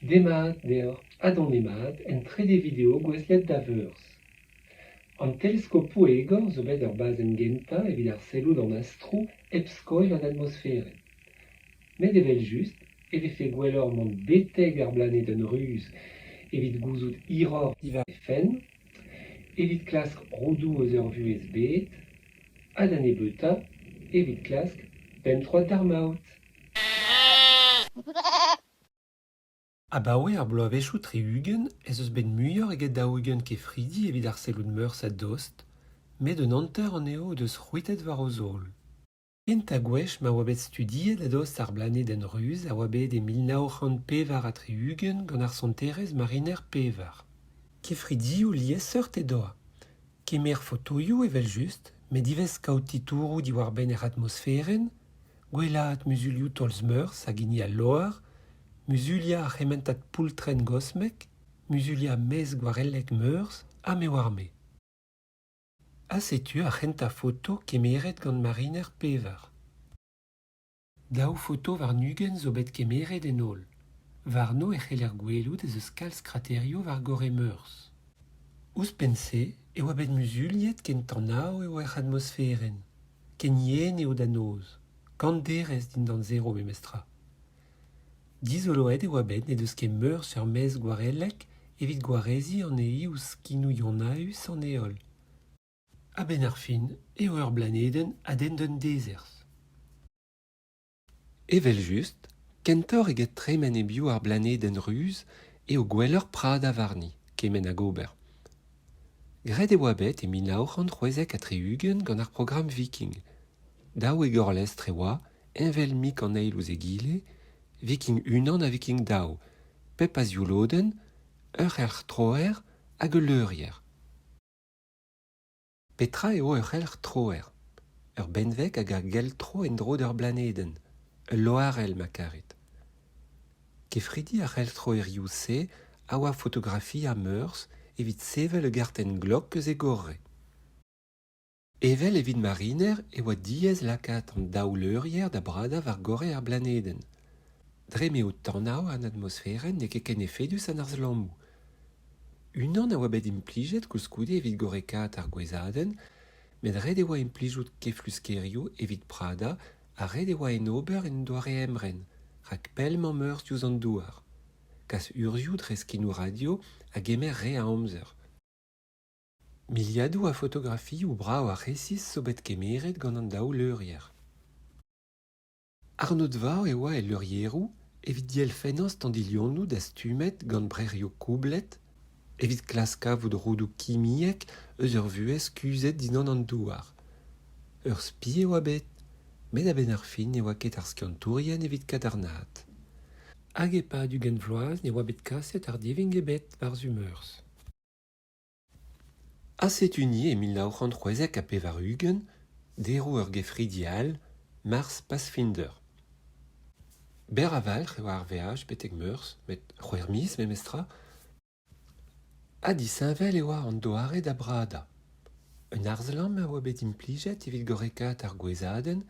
Demat deoc'h ha donemat en trede video gouestlet da Veurzh. An teleskopoù egor zo bet ur bazenn gentañ evit arsellout an astroù hep skoilh an atmosferenn. Met evel-just e vefe gwelloc'h mont betek ar blanedenn ruz evit gouzout hiroc'h diwar he fenn, evit klask roudoù eus ur vuhez bet, ha da nebeutañ evit klask pemp troad d'ar maout. Abaoe ar bloavezhioù tri-ugent ez eus bet muioc'h eget daou-ugent kefridi evit arsellout Meurzh a-dost, met un hanter anezho o deus c'hwitet war o zol. Kentañ gwech ma oa bet studiet a-dost ar blanedenn ruz a oa bet e 1964 gant ar sonterezh Mariner pevar. Kefridioù liesseurt he doa. Kemer fotoioù evel-just, met ivez kaout titouroù diwar-benn hec'h atmosferenn, Gwellaat muzulioù tolz Meurzh hag hini al Loar, muzuliañ ar c'hementad poultrenn gosmek, muzuliañ maez gwarellek Meurzh ha me oar-me. Ha setu ar c'hentañ foto kemeret gant Mariner pevar. Daou foto warn-ugent zo bet kemeret en holl. Warno e c'heller gwelout ez eus kalz kraterioù war gorre Meurzh. Ouzhpenn-se e oa bet muzuliet ken tanav eo hec'h atmosferenn. Ken yen eo da noz, kant derez dindan zero memestra. Dizoloet e oa bet n'he deus ket Meurzh ur maez gwarellek evit gwareziñ anezhi ouzh skinoù yonaüs an heol. A-benn ar fin eo ur blanedenn a denn d'un dezerzh. Evel-just, kentoc'h eget tremen hebiou ar blanedenn ruz eo gwelloc'h pradañ warni, kement hag ober. Graet e oa bet e 1976 gant ar programm Viking. Daou egorlestr e oa, heñvel-mik an eil ouzh egile, Viking unan ha Viking daou, pep a ziv lodenn, ur c'helc'htroer hag ul leurier. Petra eo ur c'helc'htroer ? Ur benveg hag a geltro en-dro d'ur blanedenn, ul loarell ma karit. Kefridi ar c'helc'htroerioù-se a oa fotografiañ Meurzh evit sevel ur gartenn glok eus e gorre. Evel evit Mariner e oa diaes lakaat an daou leurier da bradañ war gorre ar blanedenn. Dre m'eo tanav an atmosferenn n'eo ket ken efedus an harzlammoù. Unan a oa bet implijet koulskoude evit gorrekaat ar gouezadenn, met ret e oa implijout kefluskerioù evit pradañ ha ret e oa en ober en doare emren, rak pell emañ Meurzh diouzh an Douar. Kas urzhioù dre skinoù radio a gemer re a amzer. Miliadoù a fotografioù brav ha resis zo bet kemeret gant an daou leurier. Arnodva e oa el leurieroù evit dielfennañ standilhonoù dastumet gant brec'hioù koublet evit klask kavout roudoù kimiek eus ur vuhez kuzhet dindan an douar. Ur spi e oa bet, met a-benn ar fin ne oa ket ar skiantourien evit kadarnaat. Hag e-pad ugent vloaz ne oa bet kaset ardivink ebet war-zu Meurzh. Ha setu-ni e 1996, deroù ur gefridi all, Mars Pathfinder. Berr a-walc'h e oa ar veaj betek Meurzh, met c'hwec'h miz memestra. Ha disheñvel e oa an doare da bradañ. Un harz-lamm a oa bet implijet evit gorrekaat ar gouezadenn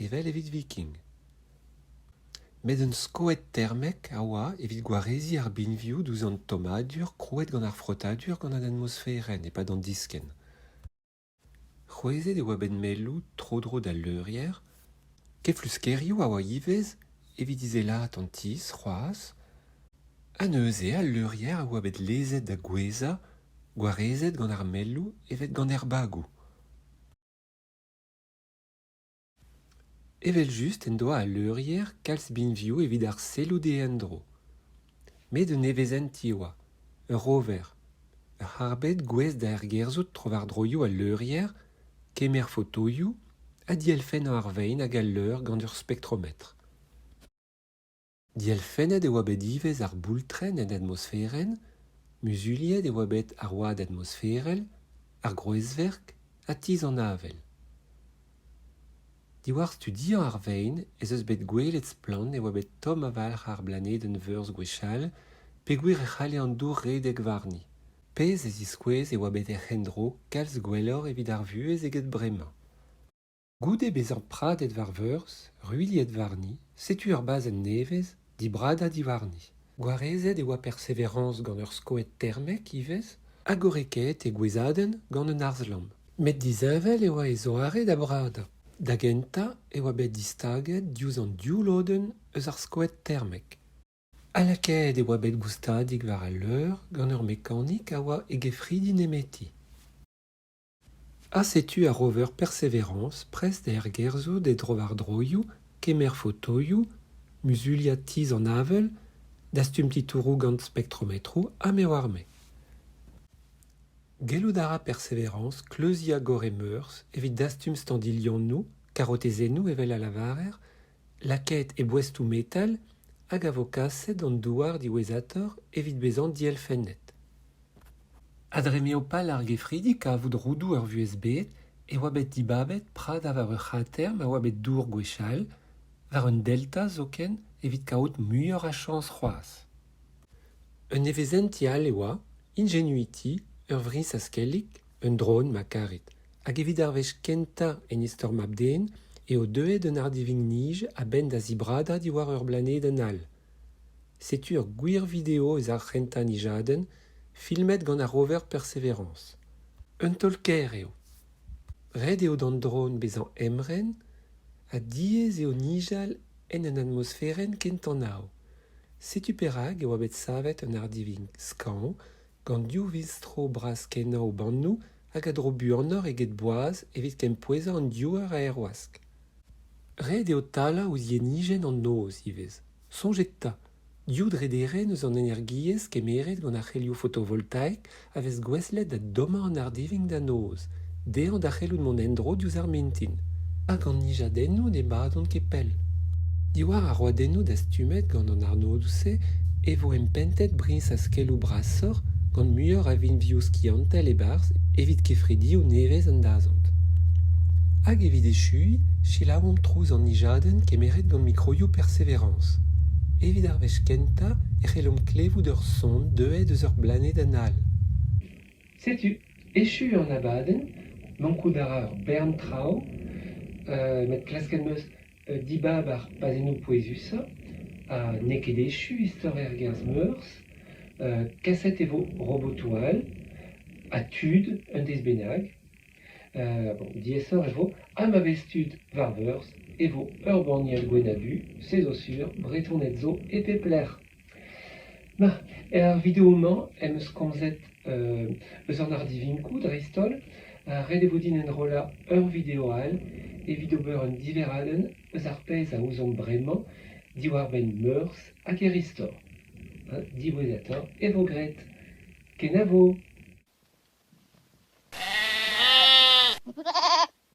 evel evit Viking. Met un skoed termek a oa evit gwareziñ ar binvioù diouzh an tommadur krouet gant ar frotadur gant an atmosferenn e-pad an diskenn. C'hwezhet e oa bet melloù tro-dro d'al leurier. Kefluskerioù a oa ivez evit izelaat an tizh c'hoazh. Ha neuze al leurier a oa bet lezet da gouezhañ, gwarezet gant ar melloù evet gant airbagoù. Evel-just en doa al leurier kalz binvioù evit arsellout e endro. Met un nevezenti e oa, ur rover, ur c'harbed gouest da ergerzhout trowardroioù al leurier, kemer fotoioù ha dielfennañ ar vein hag al leur gant ur spektrometr. Dielfennet e oa bet ivez ar boultrenn en atmosferenn, muzuliet e oa bet ar oad atmosferel, ar gwrezverk ha tizh an avel. Diwar studiañ ar vein ez eus bet gwelet splann e oa bet tomm a-walc'h ar blanedenn Veurzh gwechall peogwir e c'halle an dour redek warni, pezh a ziskouez e oa bet hec'h endro kalz gwelloc'h evit ar vuhez eget bremañ. Goude bezañ pradet war Veurzh, ruilhet warni, setu ur bazenn nevez, dibradañ diwarni. Gwarezet e oa Persévérance gant ur skoed termek ivez ha gorrekaet e gouezhadenn gant un harz-lamm. Met disheñvel e oa e zoare da bradañ. Da gentañ e oa bet distaget diouzh an div lodenn eus ar skoed termek. Ha lakaet e oa bet goustadik war al leur gant ur mekanik a oa e gefridi nemeti. Ha setu ar rover Persévérance prest da ergerzhout e drowardroioù, kemer fotoioù, muzuliañ tizh an avel, dastum titouroù gant spektrometroù ha me 'oar-me. Gellout a ra Persévérance kleuziañ gorre Meurzh evit dastum standilhonoù, karotezennoù evel a lavarer, lakaet e boestoù metal hag a vo kaset d'an Douar diwezhatoc'h evit bezañ dielfennet. Ha dre m'eo pal ar gefridi kavout roudoù ur vuhez bet e oa bet dibabet pradañ war ur c'hrater ma oa bet dour gwechall, war un delta zoken evit kaout muioc'h a chañs c'hoazh. Un nevezenti all e oa, Ingenuity, ur vriñs-askellig, un dron ma karit, hag evit ar wech kentañ en istor mab-den eo deuet un ardivink-nij a-benn da zibradañ diwar ur blanedenn all. Setu ur gwir video eus ar c'hentañ nijadenn filmet gant ar rover Persévérance. Un taol-kaer eo. Ret eo d'an dron bezañ emren ha diaes eo nijal en un atmosferenn ken tanav. Setu perak e oa bet savet un ardivink skañv gant div viñs-tro bras-kenañ o bannoù hag a dro buanoc'h eget boaz evit kempouezañ an diouer a aerwask. Ret eo talañ ouzh yenijenn an noz ivez. Soñjit 'ta, div drederenn eus an energiezh kemeret gant ar c'helioù fotovoltaek a vez gouestlet da dommañ an ardivink da noz, dezhañ da c'hellout mont en-dro diouzh ar mintin. Hag an nijadennoù ne badont ket pell. Diwar ar roadennoù dastumet gant an arnodoù-se e vo empentet briñsaskelloù brasoc'h gant muioc'h a vinvioù skiantel e-barzh evit kefridioù nevez an dazont. Hag evit echuiñ, selaouomp trouz an nijadenn kemeret gant mikroioù Persévérance. Evit ar wech kentañ e c'hellomp klevout ur son deuet eus ur blanedenn all. Setu, echu an abadenn, mankout a ra ur bern traoù, met klasket 'm eus dibab ar pazennoù pouezusañ ha n'eo ket echu istor ergerzh Meurzh. Kaset e vo robotoù all ha tud un deiz bennak. Bon, diaesoc'h e vo ha ma vez tud war Veurzh e vo ur banniel gwenn-ha-du, se zo sur, Bretoned zo e pep lec'h. Ma, er video-mañ em eus komzet eus an ardivinkoù dreist-holl. Ret e vo din enrollañ ur video all evit ober un diverradenn eus ar pezh a ouzomp bremañ diwar-benn Meurzh hag e istor. Diwezhatoc'h e vo graet. Kenavo !